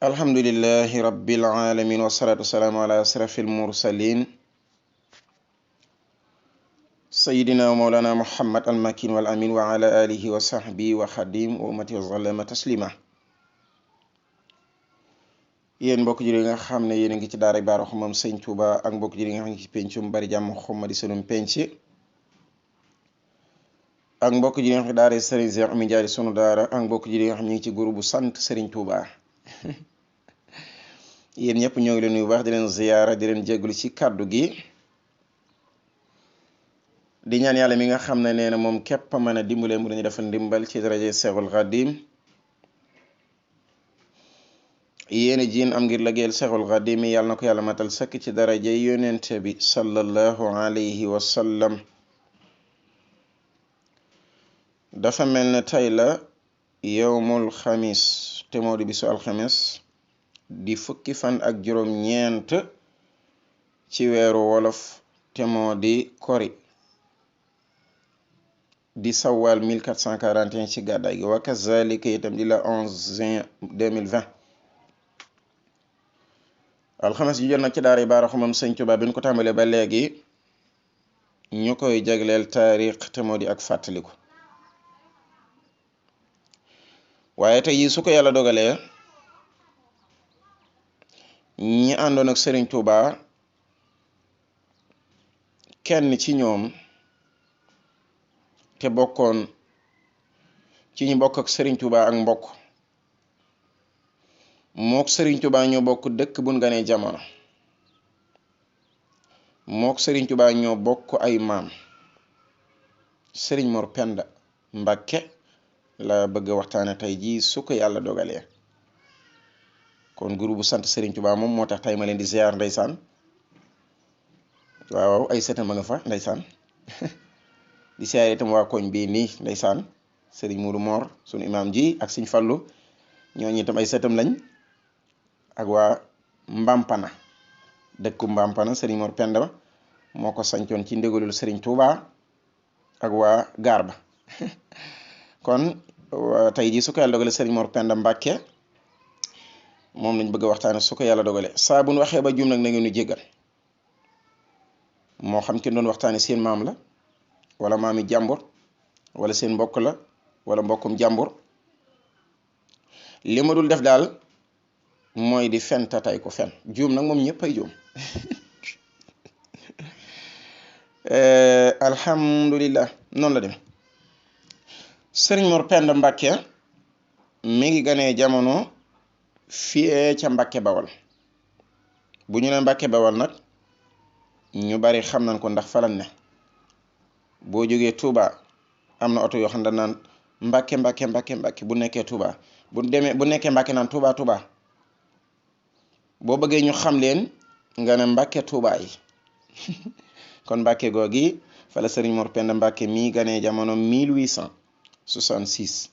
alhamdulillahi rabbil alamin wassalatu wassalamu ala asrafil mursalin sayyidina wa mawlana muhammad almakin wal amin wa ala alihi wa sahbihi wa khadim wa ummati wa zallama taslima. yéen mbokk jëri nga xam ne yéen a ngi ci daara Bara moom sëñ Touba ak mbokk jëri nga xam ne ci pencum bari jàmm xumma di sunum penc ak mbokk jëri nga xam ne daara Serigne Cheikh mi jaari sunu daara ak mbokk jëri nga xam ne ñu ngi ci groupe bu sant Serigne Touba. yéen ñëpp ñoo ngi leen nuyu baax di leen ziyaara di leen jégalu ci kàddu gi di ñaan yàlla mi nga xam ne nee na moom képp a mën a dimbale mu dañu defal ndimbal ci daraje Seexul Xadim yéen jiin am ngir lageel Seexul Xadim yàlla na ko yàlla matal sëkk ci daraje yonente bi sallallahu alayhi wa sallam. dafa mel ne tey la yowmul xamis te moo di bisu alxamis di fukki fan ak juróom ñeent ci weeru wolof te moo di kori di sawal 1441 ci gàddaay gi wa kazalika itam di la 11 juin 2020. alxames ji jot nag ci daara Bara moom sëñ Tuubaa bi ñu ko tàmbalee ba léegi ñu koy jagleel taarix te moo di ak fàttaliku. waaye tey yi su ko yàlla dogalee ñi àndoon ak Serigne Touba kenn ci ñoom te bokkoon ci ñi bokk ak Serigne Touba ak mbokk mook Serigne Touba ñoo bokk dëkk buñ ganee jamono mook Serigne Touba ñoo bokk ay maam Serigne Mor Penda Mbàkke la bëgg waxtaane tey jii su ko yàlla dogalee. kon groupe bu sant Serigne Touba moom moo tax tey ma leen di ziar ndeysaan waaw ay sëtam ma nga fa ndeysaan di ziar itam waa koñ bii nii ndeysaan Serigne Moudou Mor sunu imam ji ak Serigne Fallou ñooñu itam ay sëtam lañ ak waa Mbampana dëkku Mbampana Serigne Mor Penda moo ko sancoon ci ndigalul Serigne Touba ak waa gaar ba kon tey jii su ko yàlla dogalee Serigne Mor Penda Mbàkke moom lañ bëgg a waxtaane su ko yàlla dogale saa bu ñu waxee ba jum nag na ngeen ñu jéggal moo xam ki doon waxtaane seen maam la wala maami jàmbur wala seen mbokk la wala mbokkum jàmbur li ma dul def daal mooy di fen tatay ko fen juum nag moom ñëpp ay juum alhamdulillah noonu la dem. Serigne Mor Penda Mbàkke mi ngi ganee jamono fii ca Mbàkke Bawal bu ñu ne Mbàkke Bawal nag ñu bari xam nañ ko ndax falan ne boo jógee Touba am na oto yoo xam ne naan Mbàkke Mbàkke Mbàkke Mbàkke bu nekkee Touba bu nekkee Mbàkke naan Touba Touba boo bëggee ñu xam leen nga ne Mbàkke Touba yi kon Mbàkke googi fa la Serigne Mor Penda Mbàkke mi ganee jamono 1866.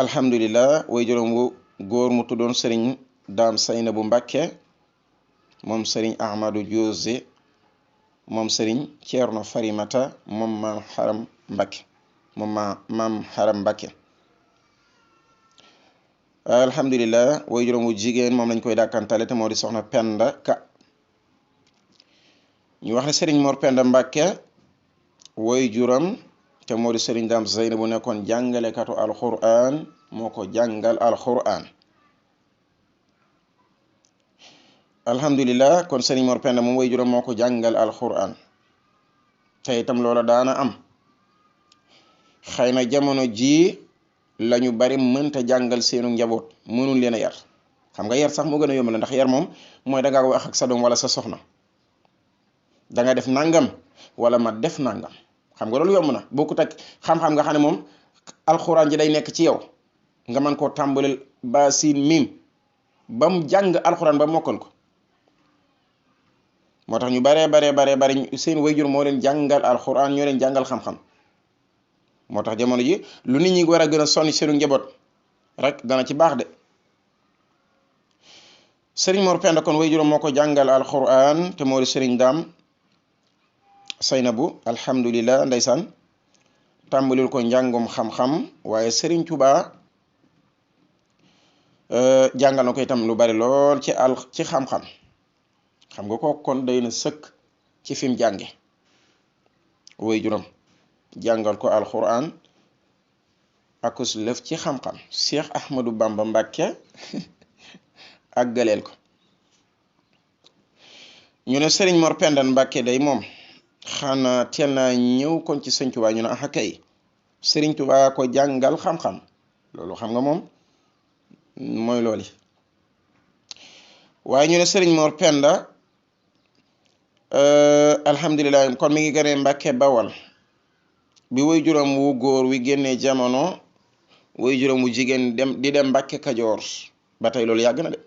alhamdulillah way juróom wu góor mu tuddoon Serigne Daam Sayna bu Mbàkke moom Serigne Ahmadou Jose moom Serigne Ceerno Farimata moom maam Xaram Mbàkke moom maam Xaram Mbàkke. alhamdulillah way juróom wu jigéen moom lañ koy dàkkantale te moo di soxna Penda Ka. ñu wax ne Serigne Mor Penda Mbàkke way juróom te moo di Serigne Daam Sayna bu nekkoon jàngalekatu alquran moo ko jàngal alquran. alhamdulillah kon Serigne Mor Penda moom way juróom moo ko jàngal alquran te itam loola daana am xëy na jamono ji lañu bari mënta jàngal seenu njaboot mënul leen a yar xam nga yar sax moo gën a yomb la ndax yar moom mooy dangaa wax ak sa doom wala sa soxna danga def nangam wala ma def nangam xam nga loolu yomb na bokkut ak xam-xam nga xam ne moom alxuraan ji day nekk ci yow nga mën koo tàmbalil ba siin mim ba mu jàng alxuraan ba mokkal ko moo tax ñu bare seen wayjur moo leen jàngal alxuraan ñoo leen jàngal xam-xam moo tax jamono ji lu nit ñi war a gën a sonni seenu njaboot rek dana ci baax de. Serigne Mor Penda kon wayjuram moo ko jàngal alxuraan te moo di Serigne Daam Sayna bu alhamdulillah ndeysaan tàmbalil ko njàngum xam-xam waaye Serigne Touba jàngal na ko itam lu bari lool ci xam-xam xam nga ko kon day na sëkk ci fim jànge way juram jàngal ko alquran akus lëf ci xam-xam Cheikh Ahmadou Bamba Mbàkke ak galeel ko ñu ne Serigne Mor Penda Mbàkke day moom xanaa teel naa ñëw kon ci Sëñ Tuubaa ñu ne axa kay Serigne Touba ko jàngal xam-xam loolu xam nga moom mooy looli waaye ñu ne Serigne Mor Penda alhamdulilah kon mi ngi gënee Mbàkke Bawal bi way juróom wu góor wi génnee jamono way juróom wu jigéen di dem Mbàkke Kajoor ba tey loolu yàgg na de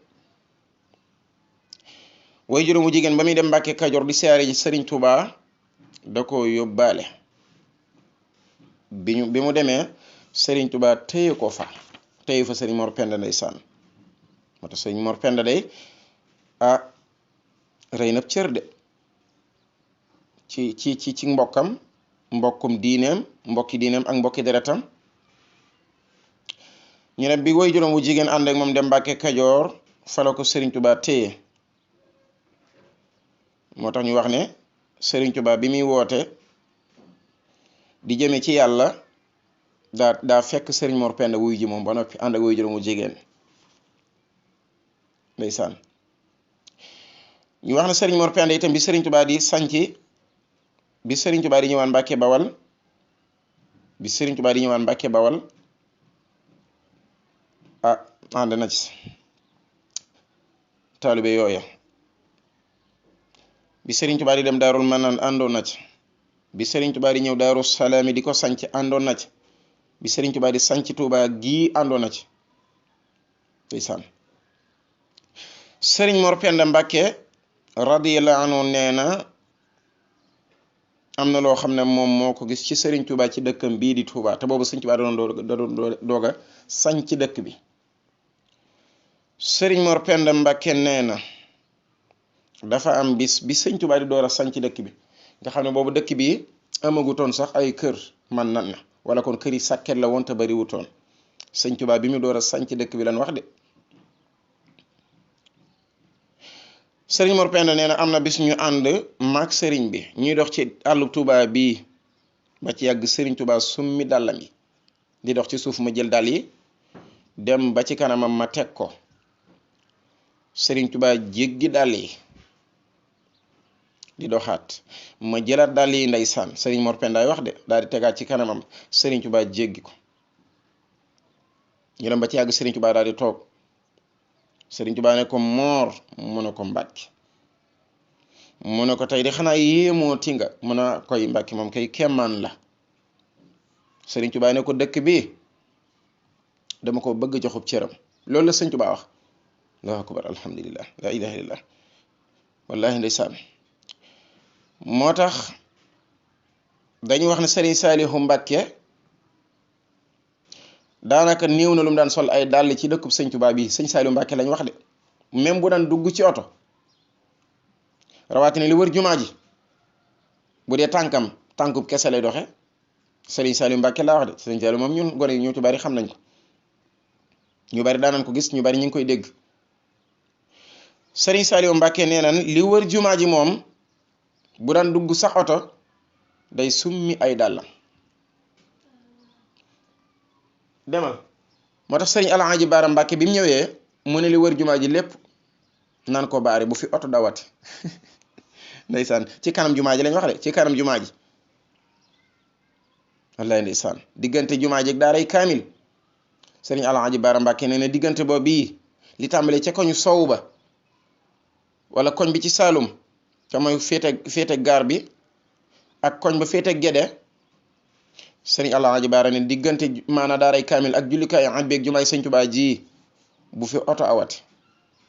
way juróom wu jigéen ba muy dem Mbàkke Kajoor di siyaare ji Serigne Touba da ko yóbbaale bi mu demee Serigne Touba téye ko fa téye fa Serigne Mor Penda ndeysaan moo tax Serigne Mor Penda day rëy na cër de ci mbokkum diineem mbokki diineem ak mbokki deretam ñu ne bi way juróom wu jigéen ànd ak moom dem Mbàkke Kajoor fa la ko Serigne Touba téye moo tax ñu wax ne Serigne Touba bi muy woote di jëme ci yàlla daa fekk Serigne Mor Penda wuyu ji moom ba noppi ànd ak way juróom wu jigéen ndeysaan ñu wax ne Serigne Mor Penda itam bi Serigne Touba di sanci bi Serigne Touba di ñëwaan Mbàkke Bawal ànd na ci taalibe yooya bi Serigne Touba di dem Daarul Manaan àndoon na ci bi Serigne Touba di ñëw Daaru Salaami di ko sanc àndoon na ci bi Serigne Touba di sanc Touba gii àndoon na ci ndeysaan Serigne Mor Penda Mbàkke radiyallahu anhu nee na am na loo xam ne moom moo ko gis ci Serigne Touba ci dëkkam bii di Touba te boobu Serigne Touba da doon doog a sanc dëkk bi Serigne Mor Penda Mbàkke nee na dafa am bis bi Serigne Touba di door a sanc dëkk bi nga xam ne boobu dëkk bi amagutoon sax ay kër man na wala kon kër yi sàkket la woon te bari wutoon Serigne Touba bi mu door a sanc dëkk bi lan wax de Serigne Mor Penda nee na am na bis ñu ànd maag Serigne bi ñuy dox ci àllu Touba bii ba ci yàgg Serigne Touba summi dàllam yi di dox ci suuf ma jël dàll yi dem ba ci kanamam ma teg ko Serigne Touba jéggi dàll yi di doxaat ma jëlaat dàll yi ndeysaan Serigne Mor Penda ay wax de daal di tegaat ci kanamam Serigne Touba jéggi ko ñu dem ba ci yàgg Serigne Touba daal di toog Serigne Touba ne ko Mor mu ne ko Mbàkke mu ne ko tey de xanaa yéemoo ti nga mu ne koy Mbàkke moom kay kemmaan la Serigne Touba ne ko dëkk bi dama ko bëgg joxub cëram loolu la Serigne Touba wax allahu akbar alhamdulillah la ilaha illallah wallahi ndeysaan moo tax dañu wax ne Serigne Saliou Mbàkke daanaka néew na lu mu daan sol ay dàll ci dëkkub Serigne Touba bi Serigne Saliou Mbàkke lañ wax de même bu daan dugg ci oto rawatina li wër jumaa ji bu dee tànkub kese lay doxe Serigne Saliou Mbàkke laa wax de Serigne Saliou moom ñun gone yi ñu ci bari xam nañ ko ñu bari daanan ko gis ñu bari ñu ngi koy dégg Serigne Saliou Mbàkke nee nan li wër jumaa ji moom bu daan dugg sax oto day summi ay dàllam demal moo tax Serigne Alhaji Bara Mbàkke bi mu ñëwee mu ne li wër jumaa ji lépp naan ko baare bu fi oto dawati ndeysaan ci kanam jumaa ji lañ wax de ci kanam jumaa ji wallahi ndeysaan diggante jumaa ji ak daaray kaamil Serigne Alhaji Bara Mbàkke nee na diggante boobu bii li tàmbalee ca koñu sow ba wala koñ bi ci Saalum te mooy féete gaar bi ak koñ ba féete Gede Serigne Alhaji Bara ne diggante maanaam daaray kaamil ak jullikaay ak beeg jumaay Serigne Touba ji bu fi oto awati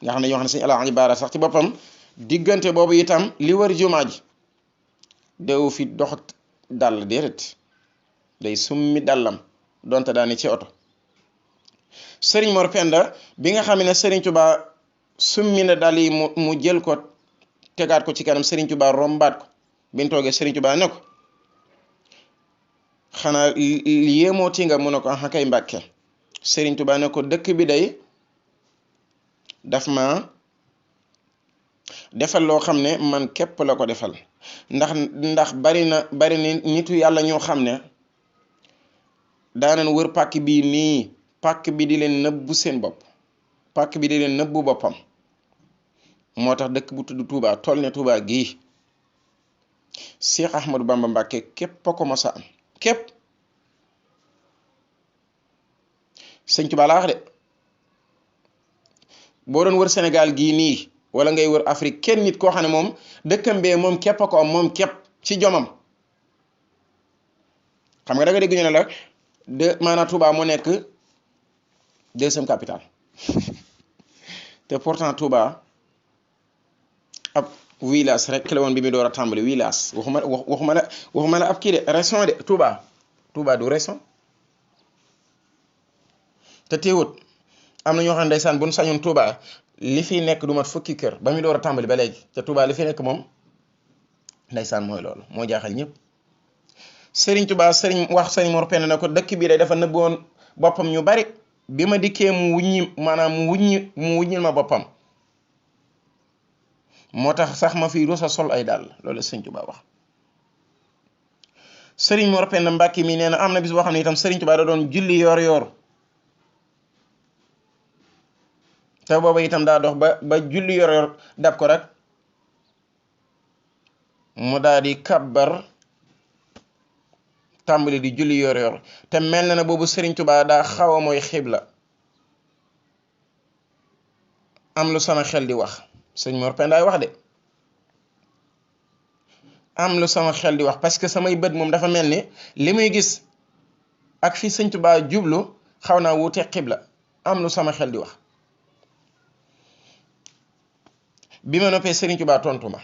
nga xam ne ñoo xam ne Serigne Alhaji Bara sax ci boppam diggante boobu itam li wër jumaa ji deewu fi dox dàll déedéet day summi dàllam donte daane ci oto Serigne Mor Penda bi nga xam ne Serigne Touba summi na dàll yi mu jël ko tegaat ko ci kanam Serigne Touba rombaat ko biñ toogee Serigne Touba ne ko xanaa yéemoo ti nga mu ne ko ah kay Mbàkke Serigne Touba ne ko dëkk bi day daf ma defal loo xam ne man képp la ko defal ndax bari ni nitu yàlla ñoo xam ne daanan wër pàkk bi nii pàkk bi di leen nëbbu seen bopp pàkk bi di leen nëbbu boppam moo tax dëkk bu tudd Touba toll ne Touba gii Cheikh Ahmadou Bamba Mbacké képp ko mos a am képp sëñ Touba laa wax de boo doon wër Sénégal gii nii wala ngay wër Afrique kenn nit koo xam ne moom dëkkam bee moom képp ko am moom képp ci jomam xam nga da nga dégg ñu ne la maanaam Touba moo nekk deuxième capitale te pourtant Touba ab village rek la woon bi mu door a tàmbali village waxuma la ab kii de région de Touba du région te teewut am na ñoo xam ne ndeysaan buñ sañoon Touba li fi nekk du mat fukki kër ba mu door a tàmbali ba léegi te Touba li fi nekk moom ndeysaan mooy loolu moo jaaxal ñëpp Serigne Touba Serigne Mor Penda na ko dëkk bii day dafa nëbboon boppam ñu bari bi ma dikkee mu wuññil ma boppam moo tax sax ma fi rusa sol ay dàll loolu Serigne Touba wax Serigne Mor Penda Mbacké mi nee na am na bis boo xam ne itam Serigne Touba da doon julli yor te booba itam daa dox ba julli yor dab ko rek mu daal di kabbar tàmbali di julli yor te mel na ne boobu Serigne Touba daa xaw a mooy xibla am lu sama xel di wax Serigne Mor Penda ay wax de am lu sama xel di wax parce que samay bët moom dafa mel ni li muy gis ak fi Serigne Touba jublu xaw naa wuute xibla am lu sama xel di wax bi ma noppee Serigne Touba tontu ma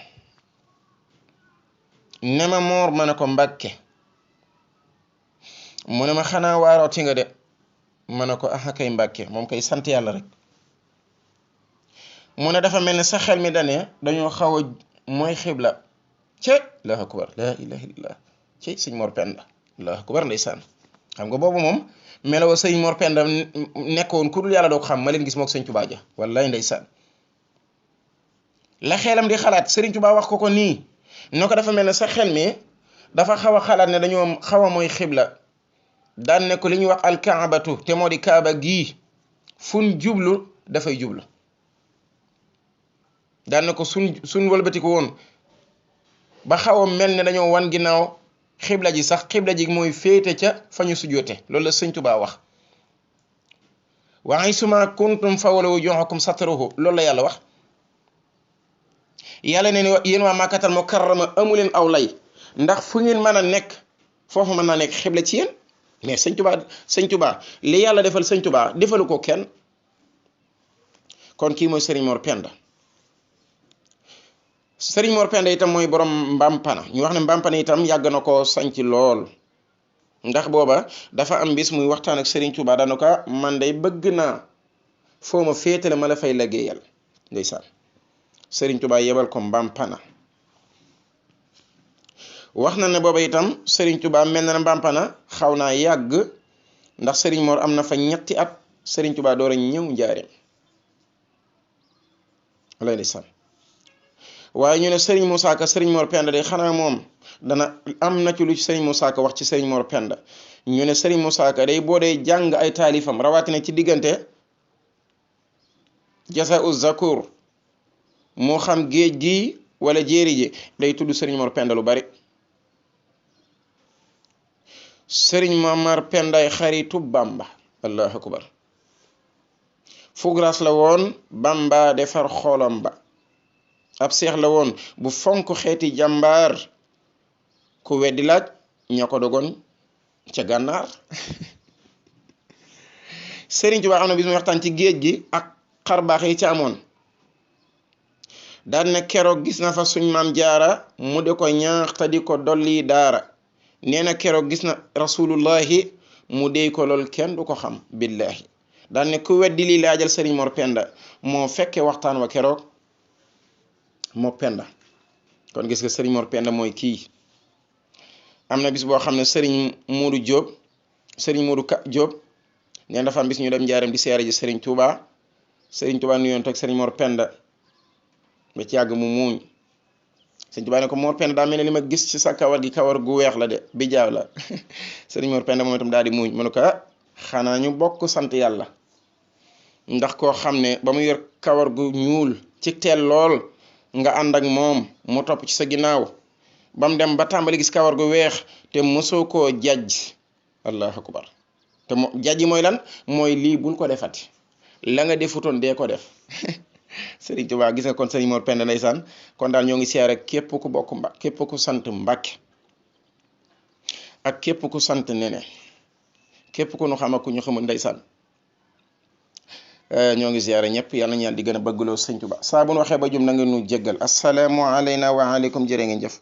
ne ma Mor ma ne ko Mbacké mu ne ma xanaa waarooti nga de ma ne ko aha kay Mbacké moom kay sant yàlla rek mu ne dafa mel ni sa xel mi dane dañoo xaw a mooy xibla ci Allahu akbar la ilaha illallah ci sëñ Mor Penda Allahu akbar ndeysaan xam nga boobu moom meloo sëñ Mor Penda nekkoon ku dul yàlla doo ko xam ma leen gis mook sëñ Touba ja wallahi ndeysaan la xelam di xalaat Serigne Touba wax ko nii no ko dafa mel ne sa xel mi dafa xaw a xalaat ne dañoo xaw a mooy xibla daan ne ko li ñuy wax alkaabatu te moo di kaaba gii fun jublu dafay jublu daan ne ko suñ wëlbatiku woon ba xaw a mel ne dañoo wan ginnaaw xibla ji sax xibla ji mooy féete ca fa ñu sujjoote loolu la Serigne Touba wax wa haysuma kuntum fawallu wujuhakum satruhu loolu la yàlla wax yàlla ne yéen waa Makkatal Mukarrama amu leen aw lay ndax fu ngeen mën a nekk foofu mën naa nekk xibla ci yéen mais sëñ Touba li yàlla defal sëñ Touba defalu ko kenn kon kii mooy Serigne Mor Penda Serigne Mor Penda itam mooy borom Mbampana ñu wax ne Mbampana itam yàgg na ko sanc lool ndax booba dafa am bis muy waxtaan ak Serigne Touba daana ko man day bëgg naa foo ma féetale ma la fay liggéeyal ndeysaan Serigne Touba yebal ko Mbampana wax na ne booba itam Serigne Touba mel na ne Mbampana xaw naa yàgg ndax Serigne Mor am na fa ñetti at Serigne Touba door a ñëw njaareem wala ndeysaan waaye ñu ne Serigne Moussa Ka Serigne Mor Penda de xanaa moom dana am na ci lu Serigne Moussa Ka wax ci Serigne Mor Penda ñu ne Serigne Moussa Ka day boo dee jàng ay taalifam rawatina ci diggante Jazaa'u Zakur moo xam géej gi wala jéeri ji day tudd Serigne Mor Penda lu bari Serigne Mor Penda ay xaritu Bamba Allahu akbar fugras la woon Bamba defar xolam ba ab seex la woon bu fonk xeeti jàmbaar ku weddi laaj ña ko dogoon ca gànnaar Serigne Touba am na bis muy waxtaan ci géej gi ak xarbaax yi ca amoon daan na keroog gis na fa suñ maam jaara mu di ko ñaax te di ko dolli daara nee na keroog gis na rasulullahi mu dey ko lool kenn du ko xam billahi daan ne ku weddi lii laajal Serigne Mor Penda moo fekke waxtaan wa keroog moo Penda kon gis nga Serigne Mor Penda mooy kii am na bis boo xam ne Serigne Modou Ka Diop nee dafa am bis ñu dem njaareem di siyaare ji Serigne Touba Serigne Touba nuyoon ak Serigne Mor Penda ba ci yàgg mu muuñ Serigne Touba ne ko Mor Penda daa mel ne li ma gis ci sa kawar gi kawar gu weex la de bi jaaw la Serigne Mor Penda moom itam daal di muuñ mu ne ko xanaa ñu bokk sant yàlla ndax koo xam ne ba mu yor kawar gu ñuul ci teel lool nga ànd ak moom mu topp ci sa ginnaaw ba mu dem ba tàmbali gis kawar gu weex te mosoo koo jajj allahu akbar te jajji mooy lan mooy lii bul ko defati la nga defutoon dee ko def Serigne Touba gis nga kon Serigne Mor Penda ndeysaan kon daal ñoo ngi siyaare képp ku bokk képp ku sant Mbàkke ak képp ku sant Nene képp ku nu xam ak ku ñu xamul ndeysaan ñoo ngi siyaare ñëpp yàlla na ñaan di gën a bëggloo Serigne Touba saa bu nu waxee ba jum na nga nu jéggal assalaamu alayna wa aleykum jërë ngeen jëf